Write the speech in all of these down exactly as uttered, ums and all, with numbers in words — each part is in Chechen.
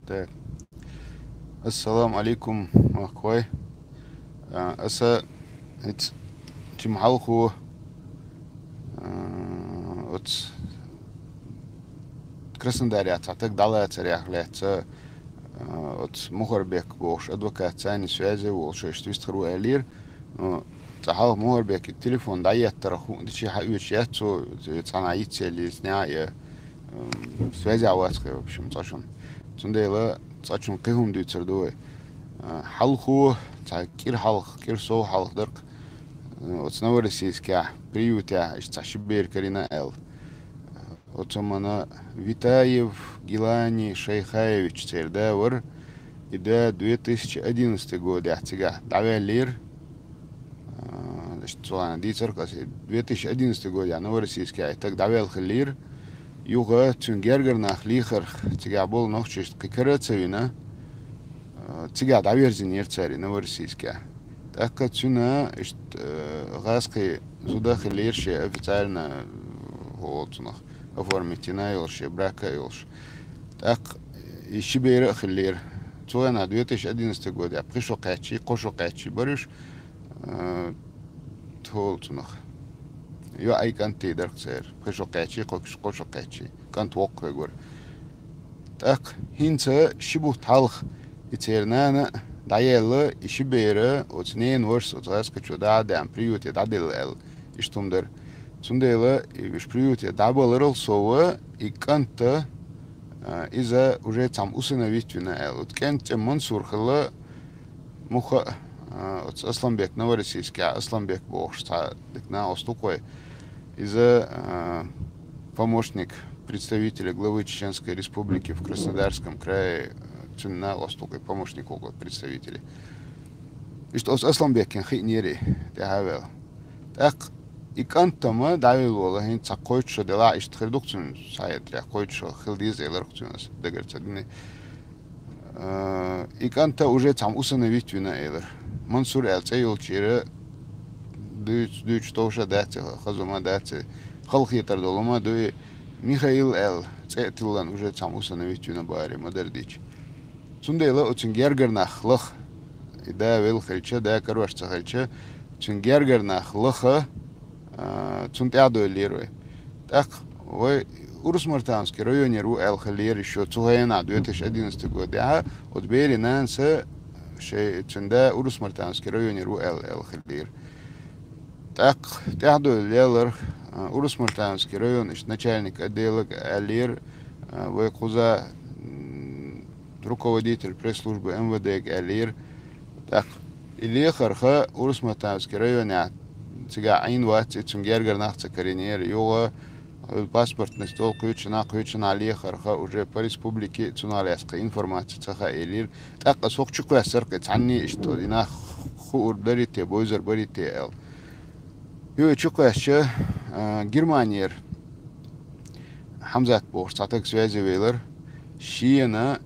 Так. Ассаламу алейкум, махкой. А, аса эц чим халху, а, оц Краснодаре цатак далаца ряхлеца, а, оц Мухарбек бохш адвокат сани связи волшо, что вистхру элир. Ну, цахал Мухарбек телефон да яттара ху, дичи ха уч яцу, цана ицели сня я, м, связи авацхе, в общем, цашун. Цундела цачун кихум дюцер дуй. А, халху, ца кир халх, кир сов халх дарк. Э, оц Новороссийске приюте, иш ца шибер карина эл. Оцомана Витаев Гилани Шайхаевич цердавр, и да две тысячи одиннадцатый год я цига давялир. А, значит, цуана дицар каси две тысячи одиннадцатый год я Новороссийске, так давял хилир. Юга цун гергарнах лихар цига бол нохчишт кикарацавина. А, цига даверзин ерцари Новороссийске. Так цуна ишт, э, гаски зуда хилир ше официально, э, оцунах оформить на йолше, брака йолш. Так, и шибера хилир. Цуана две тысячи одиннадцатый год я пхишо качи, кошо качи барыш, э, толцунах. Ё ай канти дарк цер. Пхишо качи, кокш кошо качи. Кант вок вегор. Так, хинца шибу талх и цернана даялла, и шибера, оц нен ворс, оц гаска чу да дам, приюте да дел эл, иштумдер. Цундела, и виш приюте да баларал сова, и канта, а, иза уже цам усыновить вина эл. От кенте Мансур хала, муха, а, оц Асланбек Новороссийский, а Асланбек бохш, ца декна остукой. Иза, а, помощник представителя главы Чеченской Республики в Краснодарском крае, а, цунна остукой помощник около представителя. Ишт оц Асланбекин хи нери, те хавел. Так, и кантама давил вола, хин ца койчо дела, ишт хирдук цун, саят ря койчо, хилдиз элар цун, дагар цадини. Э, и канта уже цам усыновить вина элар. Мансур эл цеюл чира, дюч, дюч товша даци, хазума даци, халхитар долума дуи, Михаил эл цетилан уже цам усыновить вина бари, мадардич. Цундела оцун гергарнах лах, и да вел хилча, да карвашца хилча, цун гергарнах лаха, а, цун тядой лирой. Так, вой Урус-Мартановский районер у эл хилир ещё цугайна две тысячи одиннадцатый год. Я, от бери нанса, шей, цунда Урус-Мартановский районер у эл, эл хилир. Так, тядой лелар, а, Урус-Мартановский район, иш начальник отдела алир, а, вой куза, м, руководитель пресс-службы М В Д алир. Так, и лехарха Урус-Мартановский район, я, цига айн вац, и цун гергарнах ца каринер, юга, э, паспортный стол кучина, кучина лехарха уже по республике цуналеска информация цаха элир. Так, а сок чуквясар, цанни ишто, ина ху урдарите, бойзар барите эл. Ю чуквясча, а, Германиер Хамзат бохш, цатак связи вейлар. Шиена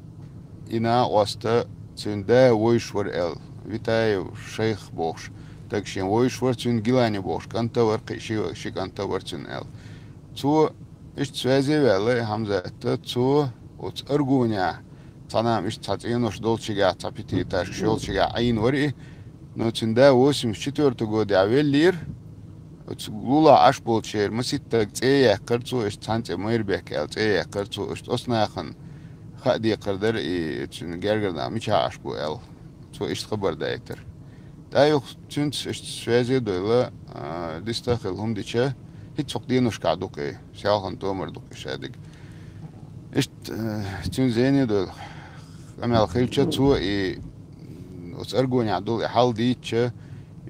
ина оста цун да войшвар эл. Витаев Шейх бохш. Так шен войшвар цун Гилани бохш. Кантавар, ши, ши кантавар цун эл. Цу ишт связи вела Хамзатта, цу оц Аргуня. Цанам ишт ца ценош долчига, ца пятиэтажка шолчига айн вари. Но цун да восемьдесят четвёртый год я веллир. Оц лула аш болчер, маситтаг цея карцу, ишт цанце мэрбек эл цея карцу, ишт оснахан. Ха де кардар и цун гергарна мича аш бу эл. Цу ишт хабар дайтер. Таюх цунц ишт связи дойла, а, диста хил хум дича, хит цук денушка дукы, сялхан томар дукы шадик. Ишт, э, цун зени дойл, амял хилча цу и, м, оц Аргуня дул и хал дича,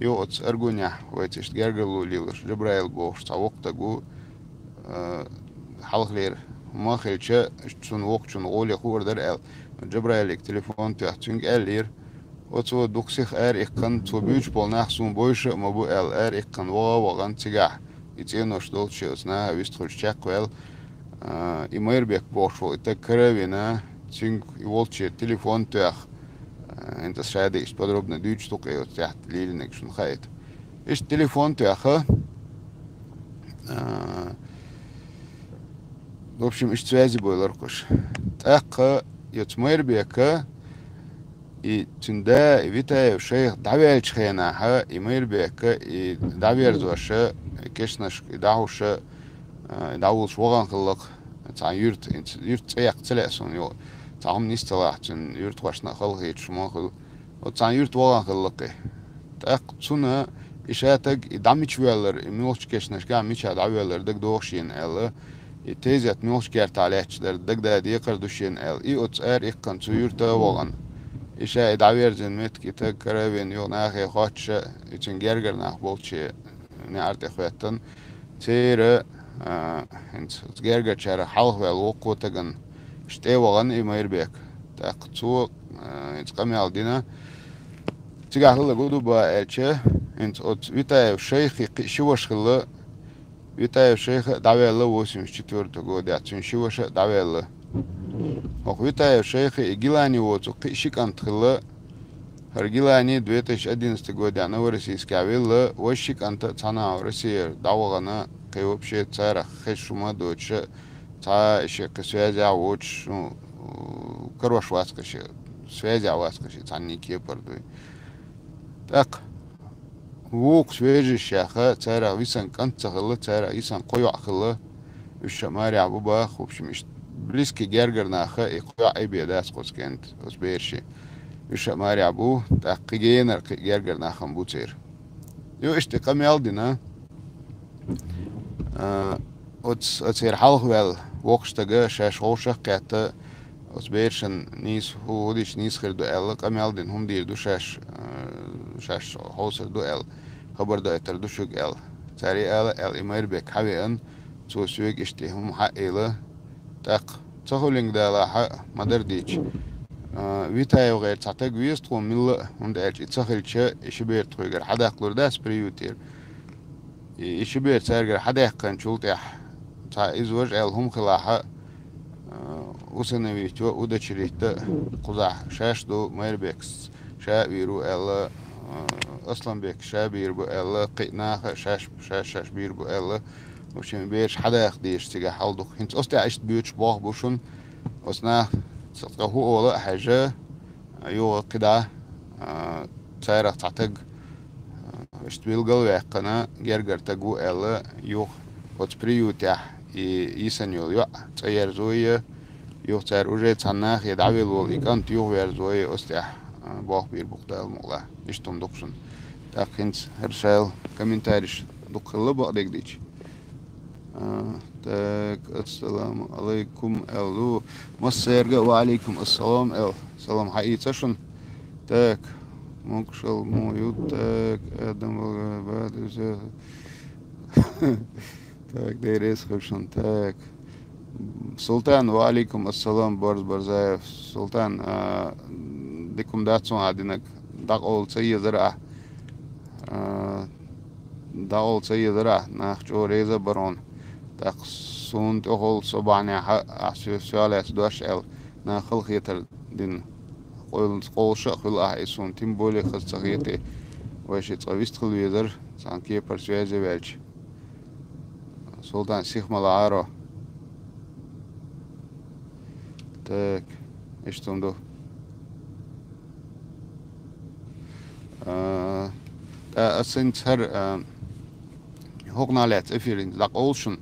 ю оц Аргуня, вайц ишт гергарлу лилуш, Джабраил бохш, ца вокта гу, э, халхлер, ма хилча, цун вок, цун оле хурдар эл. Джабраилик телефон тях цунг эллир. Оцо дуксих эр иккан, цо бюч полнах сун больше ма бу эл эр иккан вага ваган цига. И ценош долчи оцна вист хулч чак вел. А, и мэрбек бохш вол, и так каравина, цунг и волчи телефон тях. А, инта шайда иш подробно дюч тук и оцях лилинек шун хайт. Иш телефон тяха. А, в общем, иш связи бойлар куш. Тяха Оцу Майрбека, и цуьнан да, и Витаев шайх дӀаваьллачу хенахь, и Майрбека, и дӀаверзоша, и кешнашка, и дӀахьуша, а, и дӀавуллуш вахана хиллакх цхьана юьрта, и юьрта цӀе яккха ца лаьа суна, йо, цхьа хӀума нисдалахь, цуьнан юьртахошна а халахеташ хӀума хилла. Оцу цхьана юьрта вахана хиллакх и. ТӀаккха цунна и шатаг, и дӀа мича воьллар, и муьлхачу кешнашкахь мичахь дӀавоьллар дагадогӀу шена аьлла, и тезет муьлхачу кертахь лаьтташ дара дагадаа декхар ду шена аьлла. И оцу ара иккхана цу юьрта а вахана. И ша и дӀаверзина меттиг, и таг кара а веана юха нахе хоттуша, и цуьнан гергара нах болчу неӀар тӀе хӀоьттина. Церан, а, хӀинца оцу гергарчарах хьалхаваьлла воккхо тагана иштта тӀе а вахана и Майрбек. ТӀаккха цо, а, хӀинца къамел дина. Цигахь хилла гу ду бан аьлча, хӀинца оцу Витаев шайхи кхин ши ваша хилла, Витаев шайх а дӀаваьлла восемьдесят четвёртого годехь, цуьнан ши ваша а дӀаваьлла. ХӀокху Витаев шайхи и Гилани воцу кхин ши кӀант хилла, хӀара Гилани две тысячи одиннадцатый годехь Новороссийскехь велла, вай ши кӀант а цхьана Россияра дӀавахана, кхин вообще царах хезаш хӀума а доцуша, цхьа а шен кхин связехь а воцуш, ну, карош вац кхин шен, связехь вац кхин шен, цхьанний кепара дуй. ТӀаккха вукху свежийшеха, царах висан кӀант ца хилла, царах йисан кхо йоӀ хилла, уьш ша марехь бу баха, в общем, иштта близкий гергара наха и кхо йоӀ а бен дац кхуьца кӀант, оцу бераши. Уьш ша марехь бу, тӀаккха кхин генара кхин гергара нахам бу церан. Ю иштта къамел дина. А, оц-, оцера хьалхаваьлла воккхачу стага шаьш хьовшах а кхетта, оцу берашан нийса хӀу-, хӀу дича нийса хир ду аьлла, къамел дина хӀума дийр ду шаьш, а, шаьш хьовсур ду аьлла, хабар доуьйтур ду шуьга аьлла. Цара и ала аьлла, и Майрбек хьавеана, цо соьга иштта и хӀума хьаийла, тӀаккха ца хуьлинга далахь а, ма-дарра дийча. А, Витаев гӀерта цхьа таг веза тхуна милла а, хӀунда аьлча и ца хилча, и ши бер тхоьгара хьадаккхалур дац приютера. И, и ши бер цаьргара хьадаьккханчул тӀаьхьа, цхьа иза важа аьлла хӀума хилахь а, а, усыновить а, удочерить а кхузахь шаьш ду, Майрбекс ша а вийр ву аьлла, а, Асланбекс ша бийр бу аьлла, кхин а наха а шаьш, шаьш, шаьш бийр бу аьлла, в общем, бераш хьадаха дезаш цигахь хьал ду-кх. ХӀинца оцу тӀехь иштта боьдуш болх бу шуна, оцу наха цкъа хӀу ола а хьаьжа, юха кхидӀа, а, царах цхьа таг, а, иштта билгал а ваьккхина, гергара таг ву аьлла, юха оцу приютехь и йисина йолу йоӀ цӀа ерзо а, юха цара уже цхьана нахе дӀавелла волу и кӀант юха верзо а, оцу тӀехь, а, болх бийр бу-кх Дала мукъалахь. Иштта хӀума ду-кх шуна. ТӀаккха хӀинца хӀара шайла комментариш дукха хилла бакъдерг дийча. А, так, ассаламу алайкум, аьлла. Массаьрга а ва алайкум ассалам, аьлла. Салам хьаийца шуна. Так, могушалла мо ю, так, Адам вала, бадуса. Так, деррес хуьлу шуна, так. Султан, ва алайкум ассалам, Борз Барзаев. Султан, а, дика хӀума дац хьуна динарг, дӀакъовла ца езара ахь. А, дӀакъовла ца езара ахь, нах чӀогӀа реза а бара хьуна. ТӀаккха суна тӀехула со бахьанехь а, ахь соьца лаьцна дош аьлла, нах халахетар дина. Къовлуш а хуьлу ахь и суна, тем более хаза ца хетий. Вай ши цкъа вист хила везара, цхьана кепара связе ваьлча. Султан, сиха ма лахьара. Так, иштта хӀума ду. А, тӀа аса хӀинца хӀара, а, хӀокхунах лаьцна эфир хӀинца дӀакъовла шуна.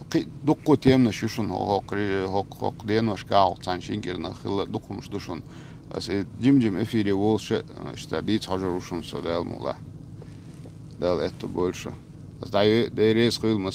Кхин а дуккха а теманаш ю шуна хӀо-, хӀокху ре-, хӀокху, хӀокху деношкахь, хӀокху цхьана шина кӀирнах хилла дукха хӀумаш ду шуна. Аса и жим-жим эфире волуш а, иштта дийца хьожур ву шуна со, Дала мукъалахь. Дала аьтто бойла шу. Аса дӀайо-, деррес хуьйла